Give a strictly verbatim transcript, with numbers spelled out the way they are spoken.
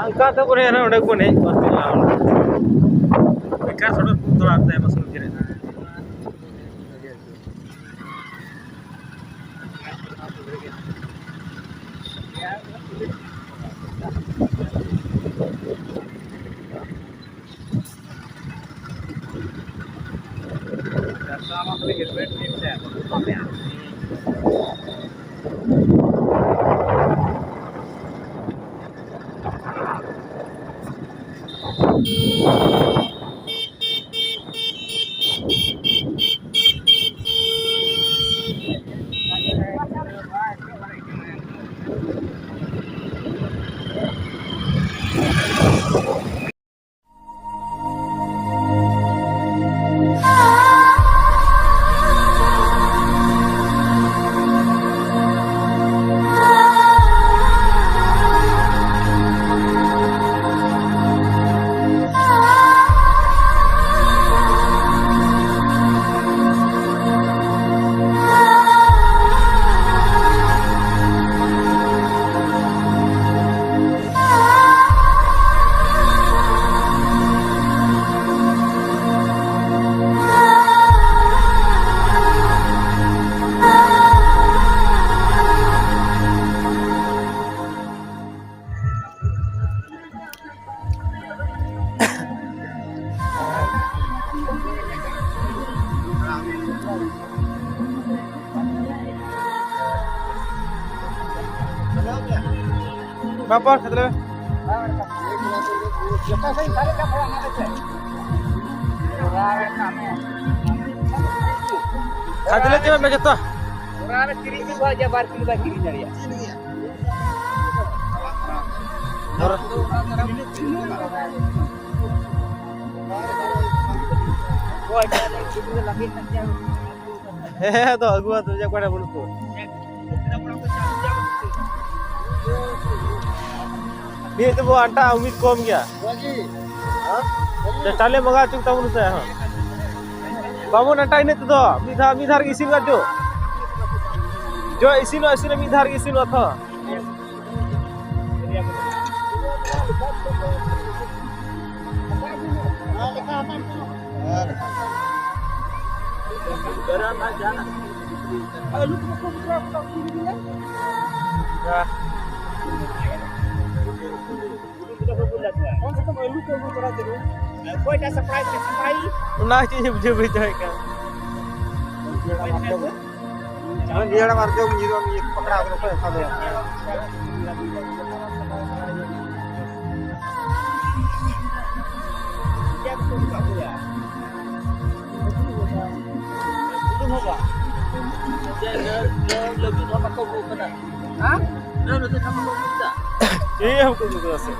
ᱚᱱᱠᱟ ᱛᱮ ᱵᱚᱞᱮ ᱚᱸᱰᱮ ᱠᱚ ᱮᱱᱮᱡ ᱵᱟᱥ ᱛᱮ ᱞᱟᱜᱟᱣ ᱮᱱᱟ᱾ ᱵᱮᱠᱟᱨ ᱥᱚᱲᱚᱠ ᱛᱷᱚᱲᱟ ᱛᱟᱭᱚᱢ ᱥᱮᱫ ᱜᱮ ᱨᱮ᱾ ᱵᱟᱯᱚᱨ ᱠᱷᱟᱛᱞᱮ᱾ ᱠᱷᱟᱛᱞᱮ ᱪᱮᱫ ᱯᱮ ᱡᱚᱛᱚ? ᱚᱲᱟᱜ ᱨᱮ ᱠᱤᱨᱤᱧ ᱟᱹᱜᱩ ᱠᱷᱟᱡ ᱡᱮ ᱵᱟᱨ ᱠᱤᱞᱳ ᱵᱟᱭ ᱠᱤᱨᱤᱧ ᱫᱟᱲᱮᱭᱟᱜᱼᱟ᱾ ᱦᱮᱸ, ᱟᱫᱚ ᱟᱹᱜᱩ ᱟᱛᱮ ᱚᱠᱚᱭ ᱦᱚᱸ ᱵᱟᱹᱱᱩᱜ ᱠᱚᱣᱟ᱾ ᱱᱤᱭᱟᱹ ᱛᱮᱵᱚ ᱟᱱᱴᱟ ᱩᱢᱤᱫ ᱠᱚᱢ ᱜᱮᱭᱟ᱾ ᱪᱟᱣᱞᱮ ᱢᱟᱸᱜᱟ ᱦᱚᱪᱚ ᱛᱟᱵᱚᱱ ᱥᱮ, ᱦᱮᱸ᱾ ᱵᱟᱵᱚᱱ ᱟᱴᱟ ᱤᱱᱟᱹᱜ ᱛᱮᱫᱚ᱾ ᱢᱤᱫ ᱫᱷᱟᱣ, ᱢᱤᱫ ᱫᱷᱟᱣ ᱨᱮᱜᱮ ᱤᱥᱤᱱ ᱜᱚᱫ ᱡᱚ᱾ ᱡᱚ ᱤᱥᱤᱱᱚᱜ, ᱤᱥᱤᱱ ᱢᱤᱫ ᱫᱷᱟᱣ ᱨᱮᱜᱮ ᱤᱥᱤᱱᱚᱜᱼᱟ ᱛᱚ᱾ ᱚᱠᱚᱭᱴᱟᱜ ᱥᱟᱯᱲᱟᱣ ᱠᱮᱫᱟ, ᱥᱟᱯᱲᱟᱣᱤᱡ? ᱚᱱᱟ ᱪᱮᱫ ᱤᱧ ᱵᱩᱡᱷᱟᱹᱣ ᱵᱟᱹᱧ ᱫᱟᱲᱮᱭᱟᱜ ᱠᱟᱱᱟ᱾ ᱱᱤᱭᱟᱹ ᱦᱟᱲᱟᱢ ᱟᱨ ᱡᱚᱢ ᱧᱩ ᱫᱚ ᱯᱟᱠᱲᱟᱣ ᱠᱟᱫᱟ, ᱚᱠᱚᱭ ᱚᱠᱟ ᱫᱚ? ᱦᱮᱸ? ᱪᱮᱫ ᱦᱚᱸ ᱵᱟᱠᱚ ᱟᱹᱜᱩ ᱠᱟᱫᱟ ᱥᱮ᱾